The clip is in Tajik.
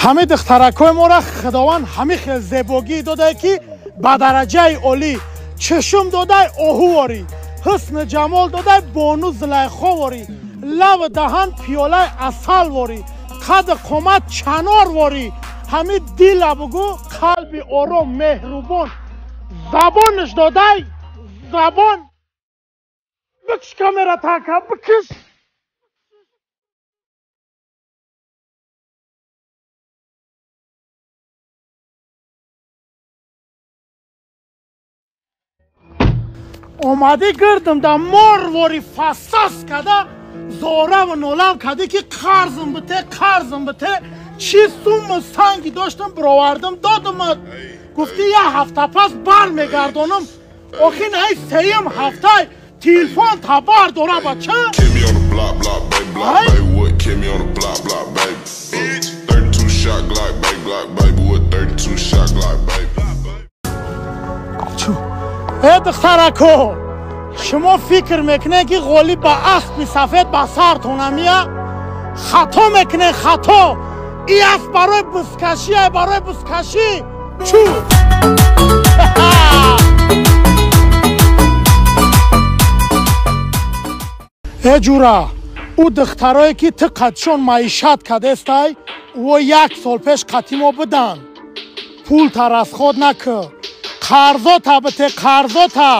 Ҳамин духтаракҳои моро Худованд ҳамин хел зебогӣ додае, ки ба дараҷаи олӣ чашм додай оҳуворӣ, ҳусни ҷамол додай бону Зулайховорӣ, лав даҳан пиёлаи асалворӣ, қади қомат чанорворӣ, ҳамин дила бугӯ қалби ором меҳрубон, забонаш додай забон. Бикш камера така, бикш. Омадӣ гирдим да морвори фассас када, зораву нолам кадӣ, ки қарзм бите, қарзм бите. Чӣ сумму санги доштам бировардам додумат. Гуфтӣ як ҳафта пас бармегардонам. Охи наи сеюм ҳафтай телефон табар дора бача. Э духтарако, шумо фикр мекунед, ки ғолиб ба аспи сафед ба сартона мия? Хато мекунед, хато. И асп барои бузкашӣ, барои бузкашӣ. Чу э ҷура, ӯ духтарое, ки ту қадшон маишат кадестай, ӯо як сол пеш қатӣ мо буданд. Пул тарасход накӣ, қарзота бите, қарзота.